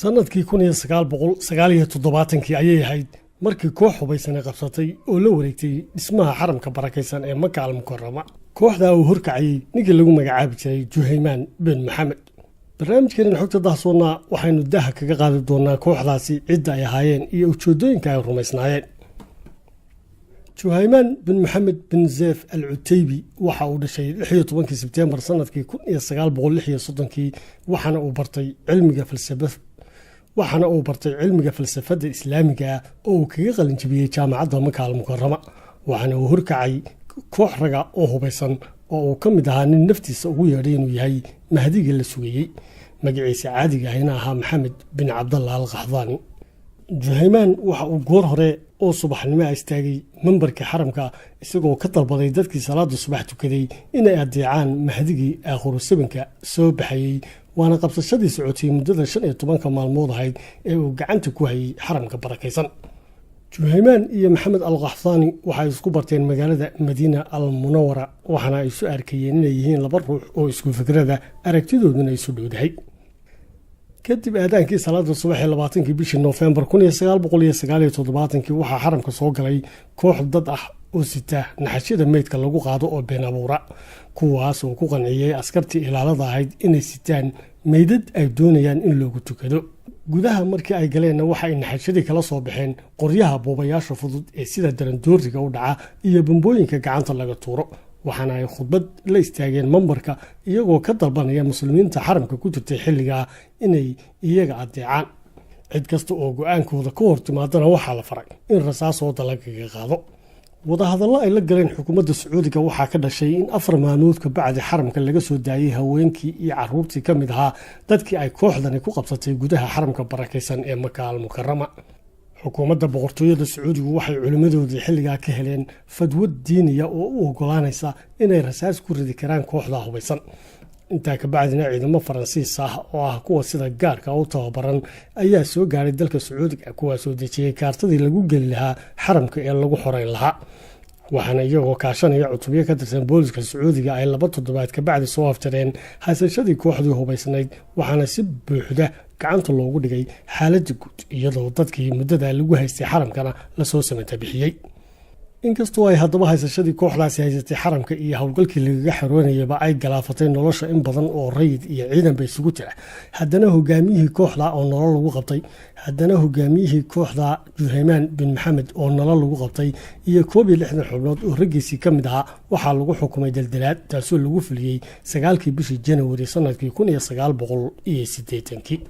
Sanadkii 1979-kii ayay ahayd markii koox hubaysan ay qabsatay oo la wareegtay dhismaha xaramka barakaysan ee Maka Almukarama, kooxdaa uu horkacayey ninkii lagu magacaabi jiray Juhaymaan bin Maxamed. Barnaamijkeenan Xogta Dahsoonna waxaynu daaha kaga qaadi doonaa kooxdaasi cidda ay ahaayeen iyo ujeedooyinka ay rumaysnaayeen. Juhaymaan bin Maxamed bin Zef al Cutaybi waxa uu dhashay 16-kii Sebteembar sanadkii 1936-kii, waxaana uu bartay cilmiga falsafadda Islaamiga ah oo uu kaga qalinjibiyey Jaamacadda Maka Almukarama. Waxaana uu horkacay koox raga oo hubaysan oo uu ka mid ahaa nin naftiisa ugu yeedhay inuu yahay Mahdigii la sugayey, magaciisa caadiga ahina ahaa Maxamed bin Cabdallah al Qaxdaani. Juhaymaan waxa uu goor hore oo subaxnimo istaagay mambarkii xaramka, isagoo ka dalbaday dadkii salaada subax tukaday inay adeecaan Mahdigii aakhiru sabanka soo baxayey, waana qabsashadii socotay muddada 15-ka maalmood ahayd ee uu gacanta ku hayay xaramka barakaysan. Juhaymaan iyo Maxamed al Qaxdaani waxay isku barteen magaalada Madiina al Munawara, waxaana ay isu arkayeen inay yihiin laba ruux oo isku fikrada, aragtidooduna isu dhowdahay. Kadib aadaankii salaada subaxee 20-kii bishii Noofembar 1979-kii, waxaa xaramka soo galay koox dad ah oo sita naxashyada meydka lagu qaado oo been abuura, kuwaas oo ku qanciyey askartii ilaalada ahayd inay sitaan meydad ay doonayaan in loogu tukado. Gudaha markii ay galeenna, waxa ay naxashadii kala soo baxeen qoryaha boobayaasha fudud ee sida darandooriga u dhaca iyo bambooyinka gacanta laga tuuro, waxaana ay khudbad la istaageen mambarka, iyagoo ka dalbanaya muslimiinta xaramka ku jirtay xilligaa inay iyaga adeecaan, cid kasta oo go-aankooda ka hor timaadana waxaa la faray in rasaasooda lagaga qaado. Wadahadallo ay la galeen xukuumadda Sacuudiga waxaa ka dhashay in 4 maalmood ka bacdi xaramka laga soo daayey haweenkii iyo caruurtii ka mid ahaa dadkii ay kooxdani ku qabsatay gudaha xaramka barakaysan ee Maka Al Mukarama. Xukuumadda Boqortooyada Sacuudigu waxay culimmadoodii xilligaa ka heleen fadwo diiniya oo u ogolaanaysa inay rasaas ku ridi karaan kooxda hubaysan. Intaa kabacdina ciidamo Faransiis ah oo ah kuwa sida gaarka u tababaran ayaa soo gaaray dalka Sacuudiga, kuwaasoo dejiyey kaartadii lagu geli lahaa xaramka ee lagu xoreyn lahaa, waxaana iyagoo kaashanaya cutubyo ka tirsan booliska Sacuudiga ay 2 toddobaad kabacdi soo afjareen haysashadii kooxdii hubaysnayd, waxaana si buuxda gacanta loogu dhigay xaaladda guud, iyadoo dadkii muddada lagu haystay xaramkana lasoo samata bixiyey. Inkastoo ay haddaba haysashadii kooxdaasi haysatay xaramka iyo howlgalkii lagaga xoroonayaba ay galaafatay nolosha in badan oo rayid iyo ciidanba isugu jira, haddana hogaamiyihii kooxda Juhaymaan bin Maxamed oo nolol lagu qabtay iyo 61 xubnood oo raggiisii ka mid ahaa waxaa lagu xukumay daldalaad, taasoo lagu fuliyey 9-kii bishii Janawari sanadkii 1980-kii.